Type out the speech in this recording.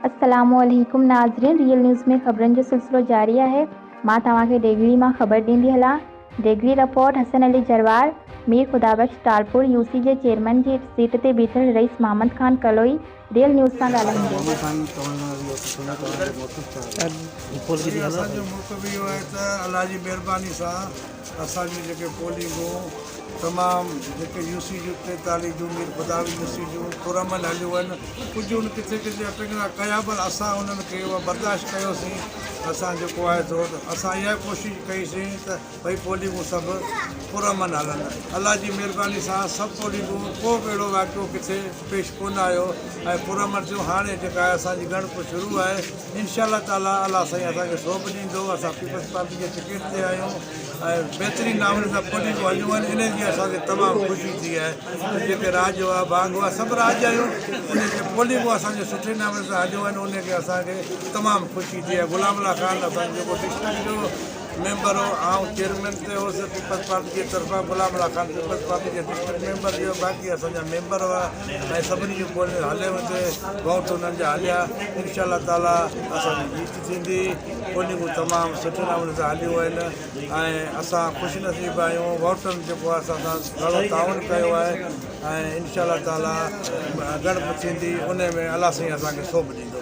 السلام عليڪم ناظرين ريئل نيوز ۾ خبرن جو سلسلو جاري آهي مان توهان کي ڊيگڙي مان خبر ڏيندي هلان ڊيگڙي رپورٽ حسن علي جروار مير خدا بخش ٽالپور يو سي جي چيئرمين جي سيٽ تي بيٺل رئيس محمد خان ڪلوئي ريئل نيوز سان ڳالهائيندي. اسان جو موقف اهو آهي ته الله جي مهرباني سان اسان جون جيڪي پولنگون تمام جيڪي يو سي جون 43 جون مير خداوي يو سي جون پرامن هليون آهن ڪجهه ان ڪٿي ڪٿي اٽڪڻا ڪيا پر اسان انهن کي اهو برداشت ڪيوسين اسان جيڪو آهي سو اسان اها ڪوشش ڪئيسين ته ڀئي پولنگون سڀ پرامن هلن الله جي مهرباني سان سڀ پولنگون ڪو به اهڙو واقعو ڪٿي پيش ڪونه آيو ۽ پرامن ٿيون هاڻي جيڪا آهي اسان جي ڳڻپ شروع آهي انشاء الله تعالي الله سائين اسان کي سوڀ ڏيندو اسان پيپلز پارٽي جي ٽڪيٽ تي آهيون ۽ بهترين نموني سان پولنگون هليون آهن انهي جي اسان کي تمام خوشي ٿي آهي ته جيڪي راڄ هئا ڀاڳ هئا سڀ راڄ آهيون انهي جي پولنگون اسان جي سٺي نموني سان هليون آهن انهي کي اسان کي تمام خوشي ٿي آهي غلام الله خان اسان جو جيڪو ڊسٽرڪٽ جو ميمبر هو آئون چيئرمين تي هوس پيپلز پارٽي جي طرفان غلام الله خان پيپلز پارٽي جي ڊسٽرڪٽ ميمبر جو باقي اسان جا ميمبر هئا ۽ سڀني جون پوليون هليون هتي ووٽ انهن جا هليا انشاء الله تعالي اسان جي جيت ٿيندي پولنگون تمام سٺي نموني سان هليون آهن ۽ اسان خوش نصيب آهيون ووٽرن جيڪو آهي اسان سان گهڻو تعاون ڪيو آهي ۽ انشاء الله تعالي ڳڻپ ٿيندي ان ۾ الله سائين اسان کي سوڀ ڏيندو.